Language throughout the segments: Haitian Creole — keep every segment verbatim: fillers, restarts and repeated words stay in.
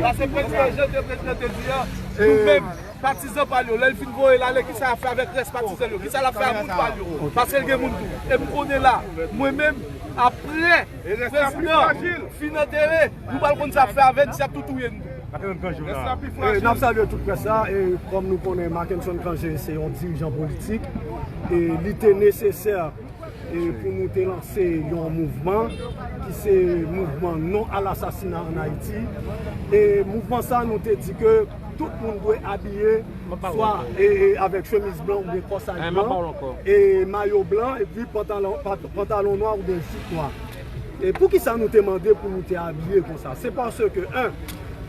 Pase prezidan Jean, prezidan te di a, nou menm, patizan pa l yo, lè l fin voye l ale, kisa l ap fè avèk rès patizan l yo? Kisa l ap fè a moun pa l yo? Paske l gen moun tou. E m konnen la, mwen menm, apre prezidan fin antere, nou pral konn sa ap fè avè n, si ap tou touye n tou. E n ap salye tout près la, e kòm nou konnen Mackenson Cangé se yon dirijan politik, e li te nesesè e pou nou te lanse yon mouvman ki se mouvman Non à l'assassinat en Haïti. E mouvman sa, nou te di ke tout moun dwe abiye swa e, e avèk chemiz blan oubyen kòsaj blan, e mayo blan, epi pantalon, pat- pantalon nwa oubyen jip nwa. E poukisa nou te mande pou nou te abiye konsa? Se paske, en,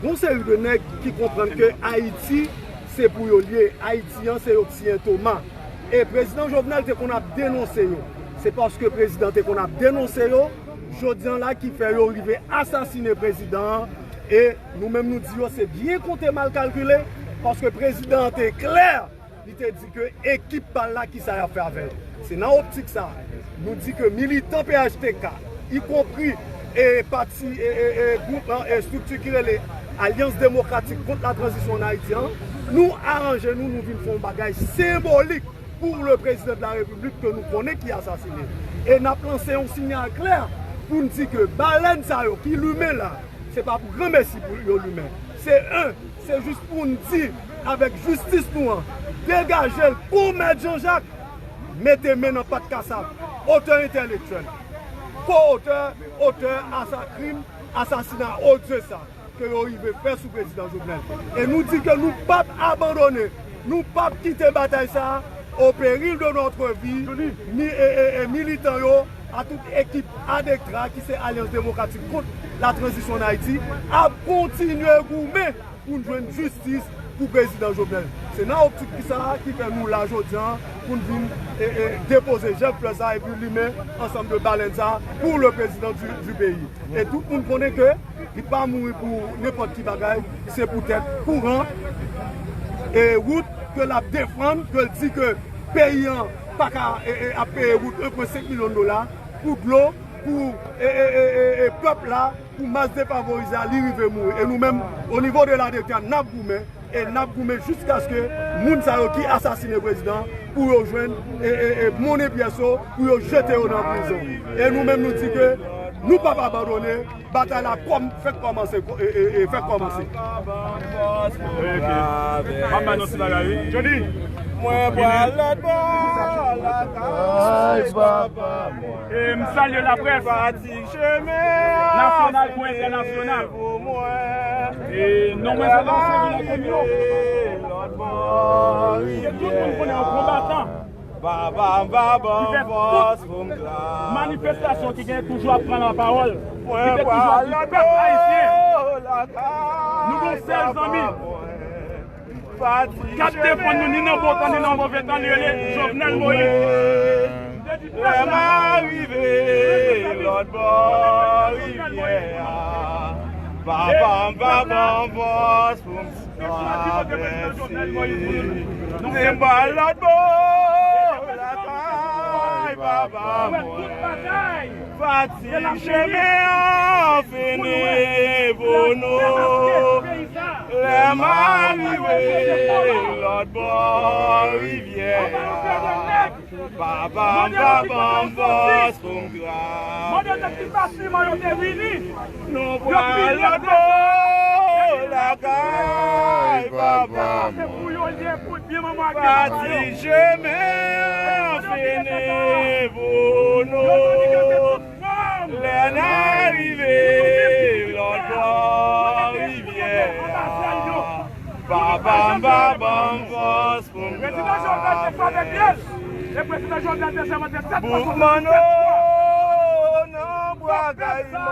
gon seri de nèg ki konprann ke Ayiti se pou yo l ye, Ayiti an se yo k siyen Toma. E prezidan Jovenel te konn ap denonse yo. Se paske prezidan te konn ap denonse yo, jodi an la ki fè yo rive asasinen prezidan an. E nou menm nou di yo se byen konte mal kalkile, paske prezidan an te klè, li te di ke ekip pa l la kisa y ap fè avè l. Se nan optik sa, nou di ke militan P H T K, ikonpri e pati e, e, e gwoup lan, e estrikti ki rele Alyans Demokratik kont la Tranzisyon an Ayiti an, nou aranje nou, nou vin fè yon bagay senbolik pour le président de la République ke nou konnen ki asasinen. E n ap lanse yon siyal klè pou n di ke balèn sa yo ki limen la, se pa pou granmesi pou yo limen. Se en, se jis pou n di avèk jistis nou an, degaje l kou mèt Janjak, mete men nan pat kasap, otè entèlektyèl, ko-otè, otè a sa krim, asasina odye sa ke yo rive fè sou prezidan Jovenel. E nou di ke nou p ap abandone, nou p ap kite batay sa a au péril de notre vie, ni e, e, e militan yo, a tout ekip ADECTRA, ki se Alyans Demokratik kont la Tranzisyon an Ayiti, ap kontinye goumen pou n jwenn jistis pou prezidan Jovenel. Se nan optik ki sa a ki fè nou la jodi an pou n vin e, e, depoze jèb flè sa a epi limen ansanm de balèn sa a pour le président du, du pays. E tout moun konnen ke li pa mouri pou nenpòt ki bagay, se poutèt kouran e wout ke l ap defann, ke l di ke peyi an pa ka e, e, ap peye wout en pwen senk milyon dola pou dlo, pou e, e, e, e, e pèp la, pou mas defavorize a, li rive mouri. E nou menm, o nivo de la ADECTRA, n ap goumen, e n ap goumen jiskaske moun sa yo ki asasinen prezidan, pou yo jwenn e, e, e monnen pyès yo, pou yo jete yo nan prizon. E nou menm nou di ke nou p ap abandone, batay la kòm fèk kòmanse, e, e, e fèk kòmanse. Ok. M ap bay nou ti bagay, wi. Johnny! Mwen pral lòt bò lakay papa mwen. E m salye laprès. Fatig chemen an, nasyonal kou entènasyonal. E non mwen se Lanse Vila Komino. Lòt bò rivyè. Tout moun konnen yon konbatan. Papa m pa ban m fòs pou m travay. Manifestasyon ki gen toujou ap pran lapawòl. Mwen pral lòt bò lakay papa mwen. Nou gen yon sèl zanmi k ap defann nou ni nan bon tan ni nan move tan, li rele Jovenel Moïse. Lè m a rive lòt bò rivyè a, papa m pa ban m fòs pou m travèse. M pral lòt bò lakay papa mwen. Fatig chemen an fini pou nou. Lè m a rive lòt bò rivyè a, papa m pa ban m fòs pou m travay. Nou pral lòt bò lakay papa mwen. Fatig chemen an fini pou nou. Lè n a rive lòt bò rivyè a, papa m pa ban m fòs pou m travay. Prezidan Jovenel te fè pyès, e prezidan Jovenel te sèmante sèt fwa. Boukman nou nan bwa Kayiman.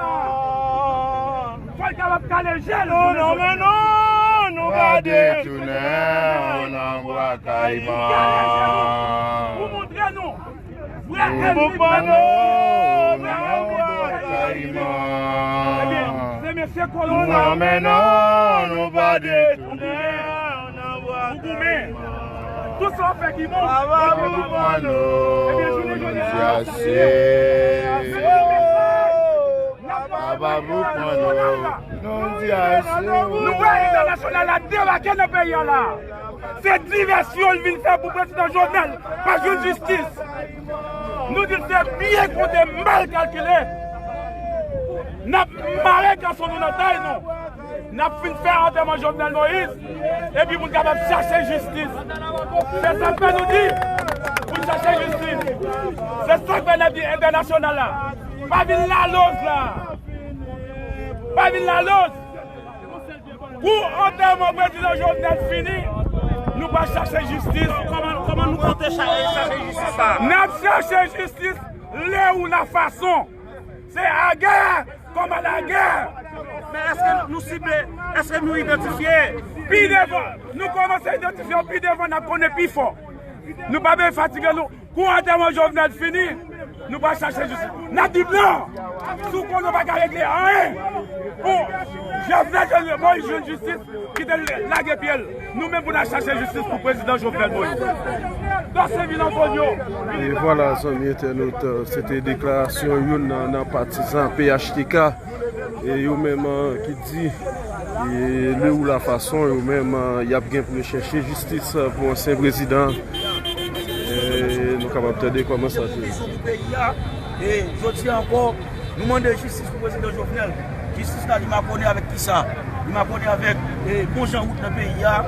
Fò l kapab kale je l. Non, non, men non, nou pa detounen nan bwa Kayiman. Pou montre nou vrè ènmi pèp la. Boukman nou nan bwa Kayiman. Ebyen, se mesye kolon nan. Nou anmennen, nou pa detounen. Nou goumen. Tout sa w fè ki bon. Papa pou pran nou. Ebyen, jounen jodi a, sa se. Papa pou pran nou. Nou di ase. Nou wè entènasyonal la debake nan peyi a la. Se divèsyon l vin fè pou prezidan Jovenel, pa jwenn jistis. Nou di l se byen konte, mal kalkile. N ap mare kanson nou nan tay nou. N ap fin fè antèman Jovenel Moïse, epi pou n kapab chache jistis. Se sa k fè nou di pou n chache jistis. Se sa k fè n ap di entènasyonal la, pa vin laloz la. Pa vin laloz. Kou antèman prezidan Jovenel fini, nou pral chache jistis. Kòman, kòman nou konte cha-, chache jistis la? N ap chache jistis lè ou la fason. Se agè kòm a lagè. Men èske nou sible, èske nou idantifye? Pi devan, nou kòmanse idantifye yo, pi devan n ap konnen pi fò. Nou pa bezwen fatige nou. Kou antèman Jovenel fini, nou pral chache jistis. N ap di blan, si w konnen w pa ka regle anyen pou Jovenel Moïse jwenn jistis, kite l lage pye l. Nou menm pou n al chache jistis pou prezidan Jovenel Moïse. Dosye vin an fo yo. E vwala, zanmi entènot, se te deklarasyon youn nan, nan patizan P H T K. E yo menm, eh, ki di, eh, lè ou la fason, yo menm, eh, y ap gen pou yo chèche jistis, eh, pou ansyen prezidan. Eh, nou kapab tande kòman sa te ye. Pou peyi a, e jodi a ankò, nou mande jistis pou prezidan Jovenel. Jistis la, li makònen avèk kisa? Li makònen avèk, eh, bon jan wout nan peyi a,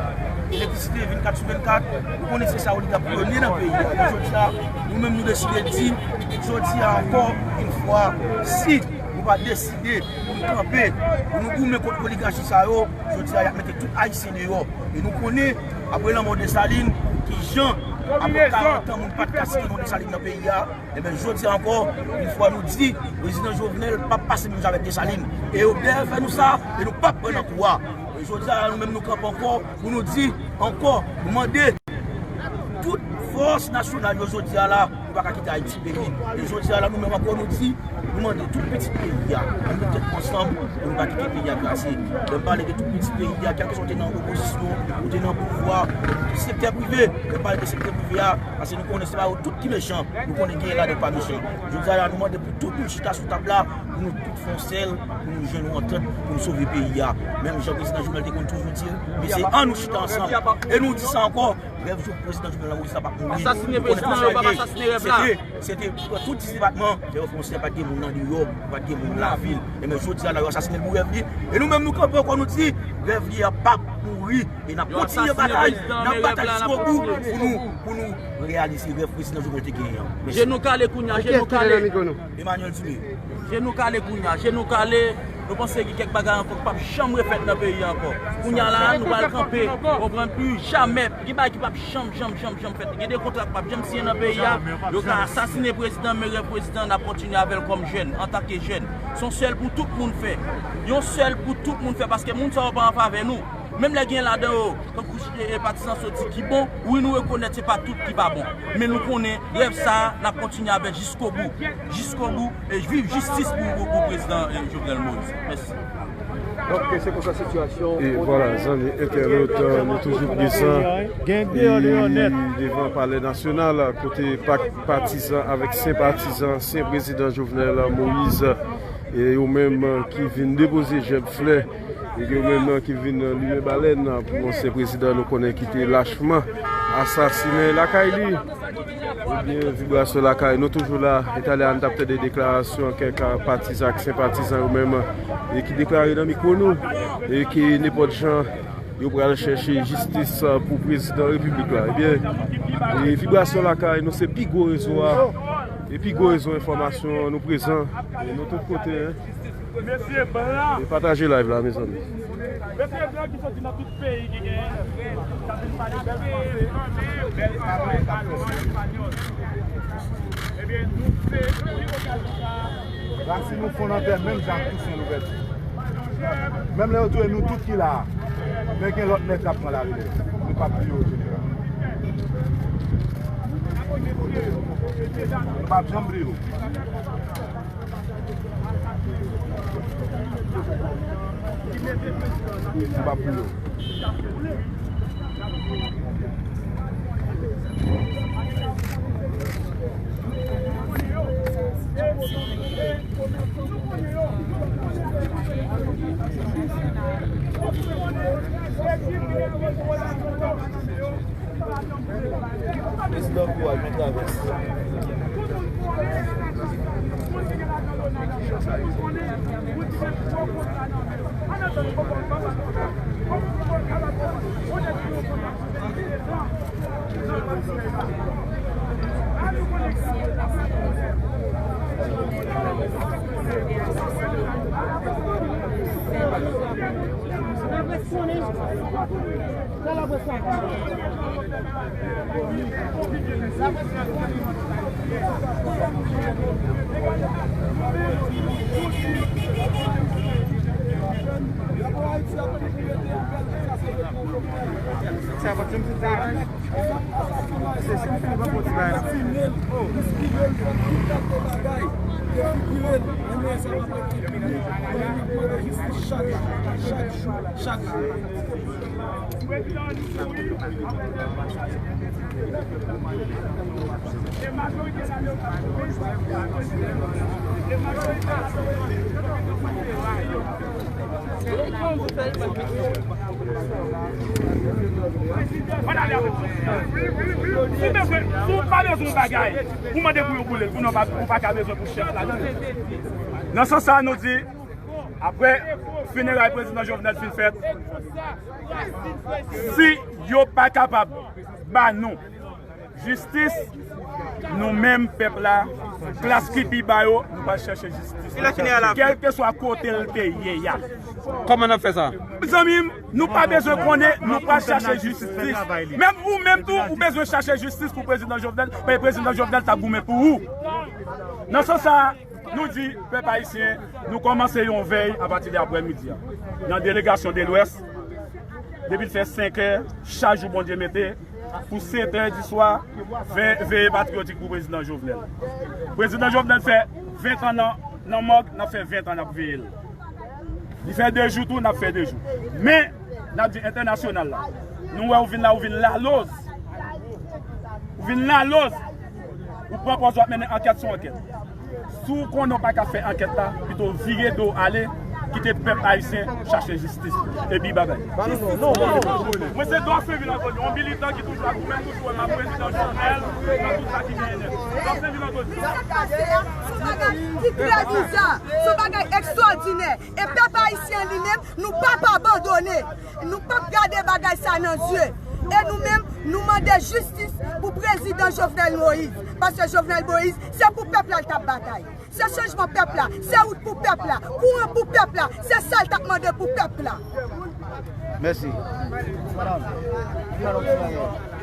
elektrisite vennkat sou vennkat. Nou konnen se sa oligak yo ye nan peyi a. Men jodi a, nou menm nou deside di, jodi a ankò, yon fwa, si nou pa deside pou nou kanpe, pou nou goumen kont oligachi sa yo, jodi a y ap mete tout Ayisyen deyò. E nou konnen, apre lanmò Desalin, kijan, apre karant an, moun pa t ka site non Desalin nan peyi a, ebyen, jodi a ankò, yon fwa nou di, prezidan Jovenel p ap pase menm jan avèk Desalin. E yo dèyè fè nou sa, e nou p ap pran nan kou a. E jodi a, nou menm nou kanpe ankò, pou nou di, ankò, nou mande, tout fòs nasyonal yo jodi a la, nou pa ka kite Ayiti peri. E jodi a la, nou menm ankò, nou di, nou mande tout pitit peyi a, nou met tèt nou ansanm, pou nou pa kite peyi a kraze. Lè m pale de tout pitit peyi a, kèlkeswa w te nan opozisyon, ou te nan pouvwa, tout sektè prive, lè m pale de sektè prive a, paske nou konnen se pa yo tout ki mechan, nou konnen genyen ladan k pa mechan. Jodi a la, nou mande pou tout moun chita sou tab la, pou nou tout fè yon sèl, pou nou jwenn yon antant, pou nou sove peyi a. Menm jan prezidan Jovenel te konn toujou di l, mesye, ann nou chita ansanm. E nou di sa ankò, rèv prezidan Jovenel Moïse la p ap mouri. Asasinen prezidan yo, p ap asasinen rèv la. Se te, se te pran tout dis depatman, fè yo fè yon sèl, pa t gen moun nan deyò, pa t gen moun lavil. Ebyen, jodi a la, yo asasinen l pou rèv li. E nou menm, nou kanpe ankò, nou di, rèv li a p ap mouri. E n ap kontinye batay, n ap batay jiskobou pou nou, pou nou reyalize rèv prezidan Jovenel te genyen an. Mèsi. Je nou kale kounye a, je nou kale. Emmanuel Dumé. Je nou kale kounye a, je nou kale. Nou panse gen kèk bagay ankò k p ap janm refèt nan peyi a ankò. Kounye a la, nou pral kanpe, konprann, pli jamè, gen bagay ki p ap janm, janm, janm, janm fèt. Gen de kontra k p ap janm siyen nan peyi a. Yo ka asasinen prezidan, men rèv prezidan, n ap kontinye avè l kòm jèn, antanke jèn. Se yon sèl pou tout moun fè. Yon sèl pou tout moun fè, paske moun sa yo pa an favè nou. Menm lè gen ladan yo, tankou, e, e, patizan soti ki bon, wi, nou rekonèt se pa tout ki pa bon. Men nou konnen rèv sa a, n ap kontinye avè l jiskobou. Jiskobou, e viv jistis pou, pou, pou prezidan, e, Jovenel Moïse. Mèsi. Donk, se konsa sitiyasyon. E vwala, zanmi entènot, nou toujou prezan, e, devan Palè Nasyonal, kote pa-, patizan avèk senpatizan ansyen prezidan Jovenel Moïse, e yo menm ki vin depoze jèb flè, e yo menm ki vin limen balèn pou ansyen prezidan nou konnen ki te lachman asasinen lakay li. Ebyen, vibrasyon lakay nou toujou la. Etale a, n t ap tande deklarasyon kèk patizan ak senpatizan yo menm, e ki deklare nan mikwo nou, e ki nenpòt jan yo pral chèche jistis pou prezidan repiblik la. Ebyen, e vibrasyon lakay nou se pi gwo rezo a, e pi gwo rezo enfòmasyon nou prezan, e nou tout kote, en. Mesye blan. E pataje live la, mezanmi. Mesye blan ki soti nan tout peyi ki genyen, k ap vin pale bèl fransè, bèl pawòl, pawòl espanyòl. Ebyen, nou se, nou li okazyon sa a. Rasin nou fon nan tè menm jan ak Tousen Louvèti. Menm lè yo touye nou tout ki la a, men gen lòt nèg k ap pran larelèv. Nou p ap bliye yo, jeneral. Nou p ap janm bliye yo. Anba pou yo. Prezidan, kouraj, bon travay. Si w pa bezwen yon bagay, ou mande pou yo boule l, pou nou pa, ou pa ka bezwen pou chèf la. Nan sans sa, nou di, apre fineray prezidan Jovenel fin fèt, si yo pa kapab ba nou jistis, nou menm pèp la, klas ki pi ba yo, nou pral chèche jistis. Kèlkeswa kote l te ye a. Kòman n ap fè sa? Zanmi m, nou pa bezwen konnen, nou pral chache jistis. Menm ou menm tou, ou bezwen chache jistis pou prezidan Jovenel, paske prezidan Jovenel t ap goumen pou ou. Nan sans sa, nou di, pèp ayisyen, nou kòmanse yon vèy apati de aprèmidi a. Nan delegasyon de Lwès, depi l fè senk è, chak jou Bondye mete, pou sèt è di swa, ve-, veye patriyotik pou prezidan Jovenel. Prezidan Jovenel fè ven tan nan, nan mòg, n ap fè ven tan n ap veye l. Li fè de jou tou, n ap fè de jou. Men, n ap di entènasyonal la, nou wè ou vin la, ou vin laloz. Ou vin laloz. Ou pran pòz w ap mennen ankèt sou ankèt. Si w konnen w pa ka fè ankèt la, pito vire do w ale, kite pèp ayisyen chache jistis. Epi babay. Mwen se Dòsen Vilangoni, yon militan ki toujou ap goumen, toujou wè m ap prezidan Jovenel, nan tout sa ki genyen nèt. Dòsen Vilangoni. Sa k pase a, se yon bagay ki trè biza, se yon bagay ekstwòdinè. E pèp ayisyen li menm, nou p ap abandone. Nou p ap gade bagay sa nan zye. E nou menm, nou mande jistis pou prezidan Jovenel Moïse. Paske Jovenel Moïse, se pou pèp la l t ap batay. Se chanjman pèp la, se wout pou pèp la, kouran pou pèp la, se sa l t ap mande pou pèp la. Mèsi. Madanm, di nou yon ti bagay.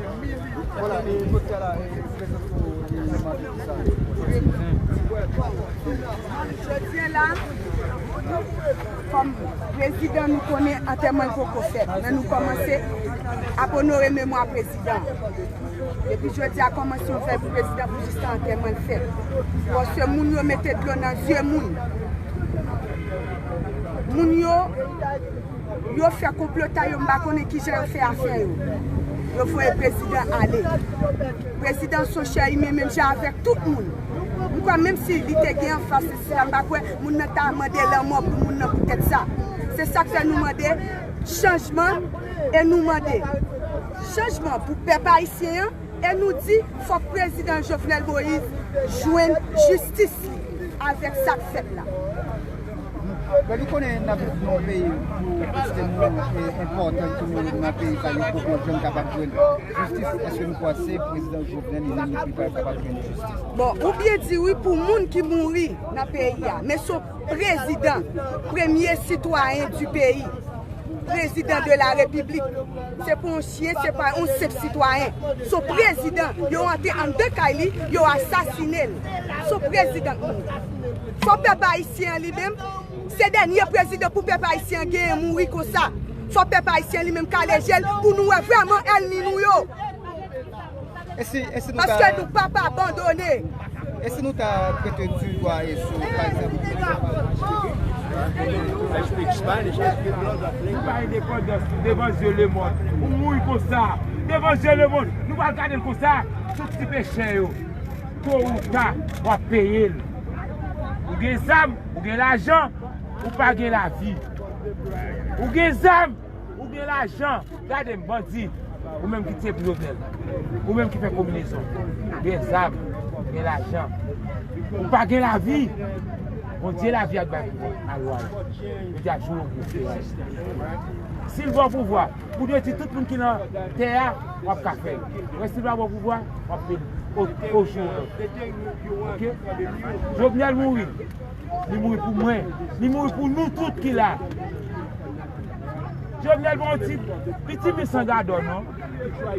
Vwala, e, kote la, e, prezans pou, e, sa. Jodi a la, kòm prezidan, nou konnen antèman l poko fèt, men nou kòmanse ap onore memwa prezidan. Depi jodi a, kòmanse yon vèy pou prezidan pou jistan antèman l fèt. Paske moun yo mete dlo nan zye moun. Moun yo, yo fè konplotay yo, m pa konnen kijan yo fè afè yo. Yo voye prezidan ale. Prezidan se yon chè imen menm jan avèk tout moun. M kwè menm si li te gen anfas, se sila, m pa kwè moun nan ta mande lanmò pou moun nan poutèt sa. Se sa k fè nou mande chanjman e nou mande chanjman pou pèp ayisyen an. E nou di, fòk prezidan Jovenel Moïse jwenn jistis li avèk sa k fèt la. Bon, nou konnen n ap viv nan yon peyi pou kantite moun, e, enpòtan ki mouri nan peyi sa yo poko janm kapab jwenn jistis. Èske nou kwè se prezidan Jovenel li menm ki pral kapab jwenn jistis? Bon, ou byen di wi pou moun ki mouri nan peyi a, men se yon prezidan, premye sitwayen di peyi. Prezidan de la repiblik. Se pa yon chyen, se pa yon senp sitwayen. Se yon prezidan. Yo antre anndan kay li, yo asasinen l. Se yon prezidan k mouri. Fò pèp ayisyen an li menm, se dènye prezidan pou pèp ayisyen an genyen mouri konsa. Fò pèp ayisyen li menm kale je l pou nou wè vrèman ènmi nou yo. E si, e si nou ka... Paske nou p ap abandone. E si nou ta trete di dwa e sou, pa egzanp, Nou pa endepandans devan zye lemonn. Ou mouri konsa devan zye lemonn. Nou pral gade l konsa. Tout ti pechè yo, to ou ta, w ap peye l. Ou gen zam, ou gen lajan, ou pa gen lavi. Ou gen zam, ou gen lajan. Gade m, bandi. Ou menm ki tiye pou Jovenel. Ou menm ki fè konbinezon. Ou gen zam, ou gen lajan. Ou pa gen lavi. Bondye lavi ak bay pou al wè. Yo di a jou yo pou fè. Si l ba w pouvwa, pou detwi tout moun ki nan tè a, w ap ka fè l. Men si l pa ba w pouvwa, w ap fè l o, o jou yo. Oke? Jovenel mouri. Li mouri pou mwen. Li mouri pou nou tout ki la. Jovenel pa yon ti, li ti men san gadò non.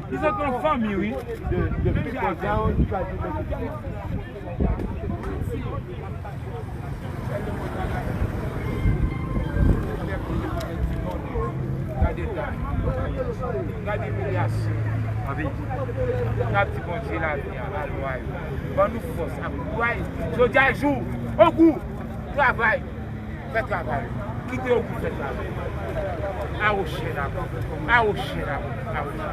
Li sot nan fanmi wi. Menm jan avè m. Gade tan. Gade imilyasyon. N ap di Bondye lavi a, al wè. Ban nou fòs ak kouray. Jodi a jou, ogou, travay. Fè travay. Kite yo pou fè travay. Awochè nap. Awochè nap. Awochè nap.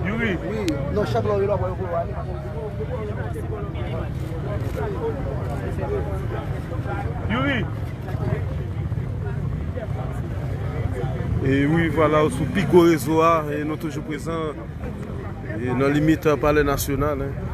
Youri. Wi, non, chak lè w rele w ap wè yo pou yo ale. Youri. E wi, vwala, sou pi gwo rezo a, e nou toujou prezan e nan limit Palè Nasyonal, en.